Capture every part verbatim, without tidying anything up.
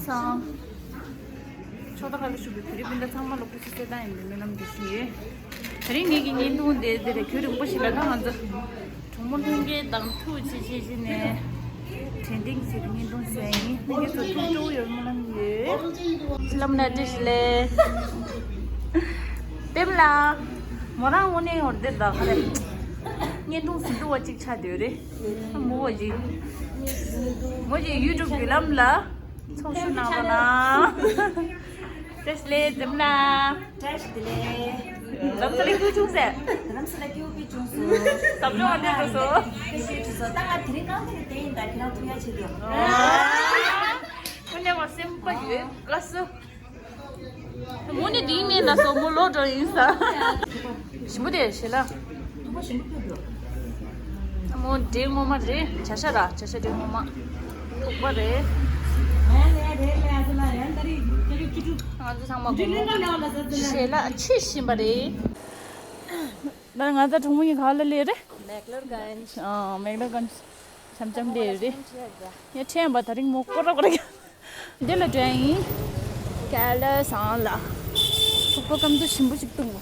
དང་། ཕྱོགས་མཐའ་ཁག་ལ་བཞུགས་པའི་བོད་རིགས་སྤུན་ཟླ་ཚང་མ་ལ་སྐུ་གཟུགས་གསལ་ཐང་ཡིན་པའི་སྨོན་ལམ་འདེབས་བཞིན་ཡོད། དེ་རིང་ངེད་ཀྱི་བརྙན་ཐུང་འདི་འདི་རེད། རྒྱུན་རིང་པོ་ཞིག་ལ་ད་ང་ཚོ་གྲོགས་མོ་ལྷུན་རྒྱལ་དང་ཐུག་བྱེད་བྱེད་བྱེད་ནས་དྲན་རྟེན་གྱི་ཆེད་དུ་བརྙན་ཐུང་བཟོས་ཡིན། ལྷུན་རྒྱལ་ཚོ་ཐུགས་སྤྲོ་བོ་ཡོད་སྨོན་ལམ་ཡོད། ལམ་ན་བཀྲ་ཤིས་བདེ་ལེགས། པེམ་ལགས། མོ་རང་དངོས་གནས་འོར་འདིར་ད་ག་རེ། བརྙན་ཐུང་ཟིན་ཐུབ་པ་གཅིག་ཆགས་བསྡད་རེད། མོ་བོ་ཅིག་མོ་ཅིག་ཡུ་ཊུབ་བརྒྱུད་ལམ་ལ་ཚོགས་ཞུགས་གནང་རོགས་གནང་། བཀྲ་ཤིས་བདེ་ལེགས་འཛེམ་ན། བཀྲ་ཤིས་བདེ་ལེགས། རྡ་རམ་ས་ལ་སྐྱིད་པོ་བྱུང་ཟེར། རྡ་རམ་ས་ལ་སྐྱིད་པོ་བྱུང་སོང་། ཟབ་སྦྱོང་ཨ་འདྲ་འགྲོ་སོང་། སྐད་ཆ་བྲིས་སོང་། ད་ང་དེ་རིང་གང་དེ་རིང་བསྡད་ཡིན། ད་ཁྱེད་རང་ཐུག་ཡ་བྱེད་དུ། དངོས་གནས་མ་སེམས་པ་ཡོད་དགའ་སོང་། མོ་ནི་དེ་ཡིན་མིན་ལ་སོགས་མོ་ལོག་འགྲོ་ཡིན་ས། ཞིམ་པོ་དེ་ཞེ་ལ། མོ་འདྲེ་ངོ་མ་རེད། བྱ་ཤ་ར་བྱ་ཤ་འདྲེ་ངོ་མ། ཐུག་པ་རེད། ང་ཚོ་ཚང་མ་དགོང་མོ་ཞེ་ལ་ཆེ་བཞིན་པ་རེད། མེག་ལོར་གན། ཨ། མེག་ལོར་གན། འཆམ་འཆམ་ལས་རེད། ཡ་ཁྲེན་པ་ད་རིང་མོ་སྐོར་ར་སྐོར་ར། འདི་ལ་འགྲོ་ཡིན། ག་ལ་སང་ལ། ཐུག་པ་སྐམ་དུ་ཞིམ་པོ་ཞིག་བཏུང་བ།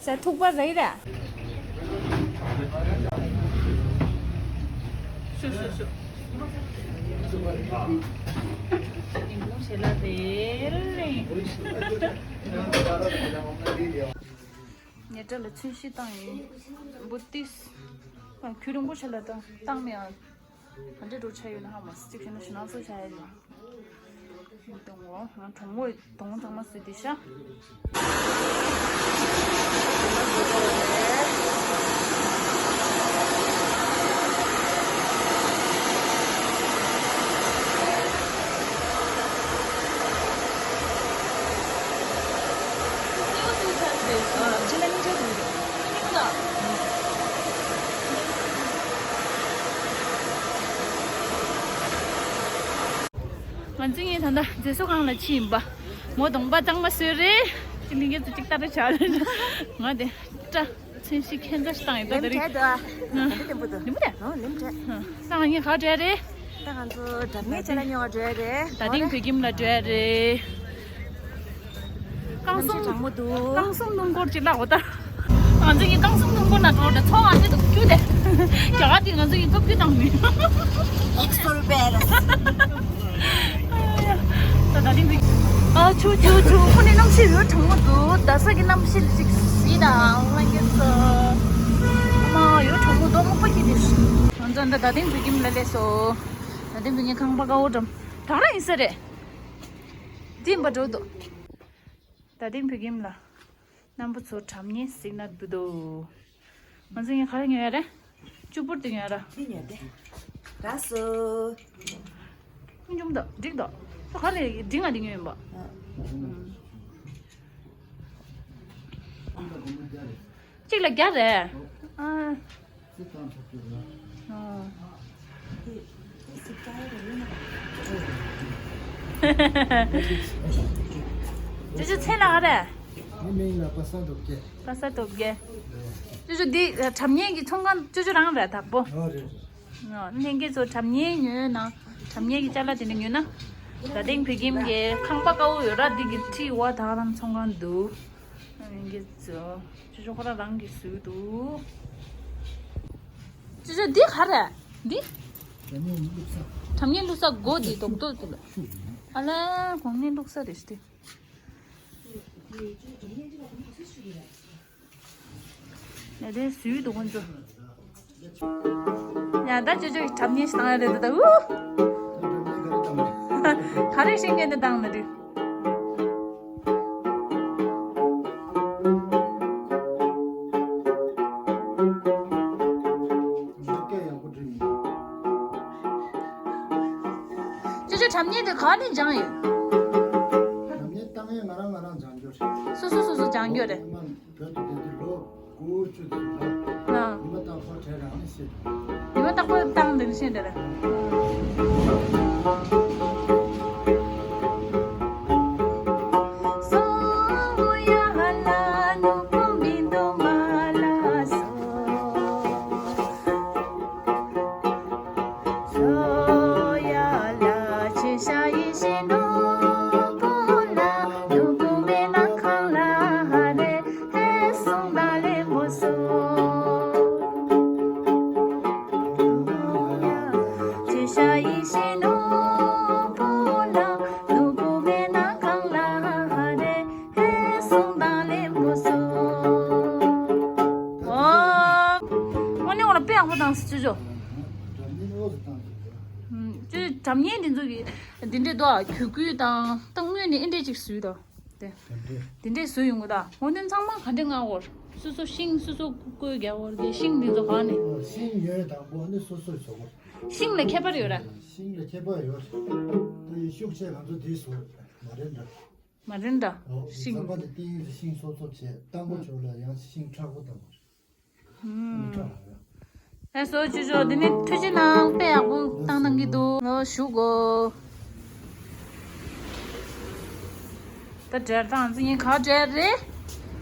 ས་ཐུག་པ་རེད་ར། ཤུ་ཤུ་ཤུ། ཡིན་ལུང་ཞེ་ལ་རེད་རེད། ཉེ་དྲ་ལ་ཚོན་གཞི་བཏང་ཡིན། བུ་ཏིས། ཁྱོད་རིང་པོ་ཆ་ལ་བཏང་བཏང་མེད་ཨ། ག་འདྲ་འགྲོ་ཆ་ཡོད་ན་ཧ་མ་སི་གཅིག་བྱས་ན་ཞུ་ནང་སོ་ཆ་ཡ་ཡིན། མི་གཏོང་ངོ་ང་གྲོགས་མོ་གདོང་ཚང་མ་བཟོས་ཏེ་ཤ། ང་ཚོ་གཉིས་ད་ལྟ་མཛེས་བཟོ་ཁང་ལ་ཕྱིན་ཡིན་པ། མོ་གདོང་པ་གཙང་མ་བཟོས་རེད། ཅི་ལིང་གེ་ཚོ་གཅིག་ལྟ་རེ་བྱ་རེད། ང་དེ་སྐྲ་ཚོན་ཞིག་ཁྱེད་འདྲ་ཞིག་བཏང་ཡིན་པ་དེ་རེད། ལེམ་བྲལ་འདུག་ཨ། ལེམ་བྲལ་འདུག་ལེམ་བྲལ། ཨོ་ལེམ་བྲལ། ད་ང་གཉིས་ག་བྲལ་རེད། ད་ང་ཚོ་འགྲམ་ནས་ཅ་ལག་ཉོ་བ་འགྲོ་ཡ་རེད། རྡ་སྟེང་བོད་ཁྱིམ་ལ་འགྲོ་ཡ་རེད། རྐང་གནམ་གཤིས་གྲང་མོ་འདུག་རྐང་གསུམ་སྣུམ་འཁོར་གྱི་ལག་འོ་ད། ང་ཚོ་གཉིས་རྐང་གསུམ་སྣུམ་འཁོར་ན་འགྲོ་འདྲ་ཚོང་ང་ཚོ་དང་ཁྱུ་དེ། རྒྱ་གར་དེ་ང་ཚོ་གཉིས་ཐོབ་རྒྱུ་དང་མིན། ཨེག་སོལ་བེ་ར། ད་རྡ་སྟེང་བོད། ཨ་ཆུ་ཆུ་ཆུ་ཁོ་ནི་གནམ་གཤིས་ཡོད་གྲང་མོ་འདུག་རྡ་ས་གི་གནམ་གཤིས་ལ་ཅིག་གཟིགས་དང་ལྷན་རྒྱས་ཚོ། མ་ཡོད་གྲང་མོ་འདུག་མོག་པ་སྐྱིད་དེ། ང་ཚོ་འདི་རྡ་སྟེང་བོད་ཁྱིམ་ལ་སླེབས་སོང་། རྡ་སྟེང་བོད་ཁྱིམ་ཁང་པ་དཀར་པོ་འགྲམ་གྲང་ར་ཡིན་ས་རེད། འདི་ཡིན་པ་འགྲོ་འདུག་རྡ་སྟེང་བོད་ཁྱིམ་ལ། རྣམ་པ་ཚོ་གྲམ་ཉེ་གཟིགས་ན་འདུག་དོ། ང་ཚོ་ངས་ག་རེ་ཉོས་ཡ་རེད། གཅུ་པུར་དེ་ཉོས་ཡ་ར། འདི་ཉོས་ཏེ། ར་སོ། ཁུངས་འཇོམས་དང་འགྲིག་དང་། ཁ་ལས་འགྲིག་ང་འདི་ཉོས་ཡིན་པ། ཨ། གཅིག་ལ་བརྒྱ་རེད། ཨ། ཅོ་ཅོ་མཚན་ལ་ག་རེ། ངའི་མིང་ལ་པ་སངས་སྟོབས་རྒྱལ། པ་སངས་སྟོབས་རྒྱལ། ཅོ་ཅོ་འདི་གྲམ་ཉེ་གི་ཚོང་ཁང་ཅོ་ཅོ་རང་རེད་དྭགས་པོ། ཨོ་རེད་རེད། ལྷན་རྒྱས་ཚོ་གྲམ་ཉེ་ཉོས་ན། གྲམ་ཉེ་གི་ཅ་ལག་དེ་འདྲ་ཉོས་ན། རྡ་སྟེང་བོད་ཁྱིམ་གི་ཁང་པ་དཀར་པོ་ཡོད་ར་འདི་གི་ཁྲི་འོག་ད་ག་རང་ཚོང་ཁང་འདུག་ལྷན་རྒྱས་ཚོ། ཅོ་ཅོ་ཁོ་རང་རང་གི་བཟོས་འདུག་ཅོ་ཅོ་འདི་ག་རེ། འདི། གྲམ་ཉེ་བླུགས་ས་སྒོ་འདི་རྡོག་རྡོག་འདི་ལ། ཨ་ལ་གོང་ནས་བླུགས་ས་རེད་ཤི་དེ། ནས་དེ་བཟོས་འདུག་ཁོང་ཚོ། ཡང་ད་ཅོ་ཅོ་གྲམ་ཉེ་ཞིག་བཏང་ཡ་རེད་ད་ད་ཨུ། ག་རེ་ཤེས་མཁན་དེ་བཏང་ན་འགྲིག་ཅོ་ཅོ་གྲམ་ཉེ་དེ་ག་ནས་སྦྱངས་ཡོད། གྲམ་ཉེ་བཏང་ཡས་ང་རང་ང་རང་སྦྱང་རྒྱུ་རེད། སོ་སོ་སོ་སོ་སྦྱང་རྒྱུ་རེད། བོད་དུ་བསྡད་དུས་ལོ་དགུ་བཅུ་དེ་ཚོ་ལ། ཨ། ཉི་མ་རྟག་པར་གྲས་རང་ནས་བཤད་འདུག་ཉི་མ་རྟག་པར་བཏང་དེ་ནས་བཤད་འདི་རེད། ལམ་ངན་འདི་ཚོ་གི་འདི་འདྲས་དོ་གུ་གུལ་དང་ཏང་ངོས་ནས་ཨེ་འདྲས་ཅིག་བཟོས་དོ། དེ་དེ་འདྲས་བཟོས་ཡོང་གི་ད། འོ་དེ་ཚང་མ་ག་འདྲས་ང་བོར་སོ་སོ་ཤིང་སོ་སོ་བརྐོས་རྒྱག་བོར་གི་ཤིང་འདི་ཚོ་ག་ནས། ཤིང་ཡོད་དང་པོ་ནི་སོ་སོས་བཟོ་དགོས། ཤིང་ལ་ཁྱད་པར་ཡོད་ར། ཤིང་ལ་ཁྱད་པར་ཡོད། དེ་ཤུགས་ཆེ་ང་ཚོ་དེ་བཟོ་མ་རེད་འདྲ། མ་རེད་འདྲ། ཤིང་ཟམ་པ་དེ་ཏིང་ཤིང་སོ་སོ་བྱས། དང་པོ་ཆོག་ལ་ཡང་ཤིང་མཁྲེགས་པོ་དང་། ཨེ་སོ་ཅི་ཅོ་འདི་ནི་ཐུགས་རྗེ་གནང་། དཔེ་ཡག་པོ་བཏང་གནང་གི་འདུག་ལོ་ཞུ་གོ། ད་འབྲེལ་དང་འཛིན་ཡིན་ག་འབྲེལ་རེད།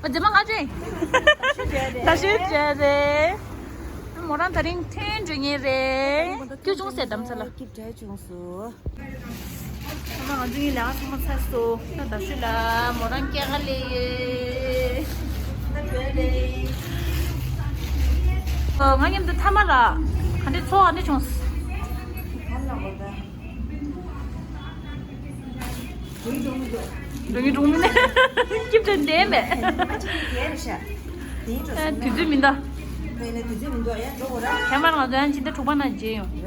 ཨ་རྗེས་མ་ག་འབྲེལ། ད་ཤོད་འབྲེལ་རེད། མོ་རང་ད་རིང་ཐོན་འགྲོ་ངེས་རེད། སྐྱོ་བྱུང་ཟེར་གདམ་ས་ལ། སྐྱིད་འབྲེལ་བྱུང་སོ། ཚང་མ་ང་ཚོ་གཉིས་ལས་ཀ་ཚང་མ་ཚར་སོང་། ད་ད་ཤོད་ལ་མོ་རང་སྐྱེལ་ག་སླེབས་ཡོད། ད་བོད་ལས། ང་མཉམ་དུ་ཐ་མ་ལ་ག་འདྲས་ཚོར་བ་འདྲ་བྱུང་། འགྲོ་ངེས་འགྲོ་མི་འདུག་སྐྱིད་འདྲ་བསྡད་མེད། དུས་ཚོད་མི་འདའ། ཁྱད་པར་ང་ཚོ་ཡང་ཕྱི་ཟླ་དྲུག་པ་ན་མཇལ་ཡོང་།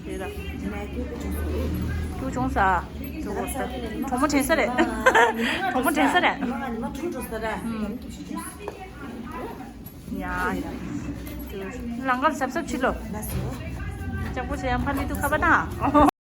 རེད་ལ། སྐྱོ་བྱུང་ས། གྲོགས་མོ་དྲན་ས་རེད། གྲོགས་མོ་དྲན་ས་རེད། ཡ། ལང་ཀར་གཟབ་གཟབ་བྱེད་ལོ། ལྕགས་པོ་ཆེ་ཡང་ཕར་མི་འདུག་ཁ་པ་ན།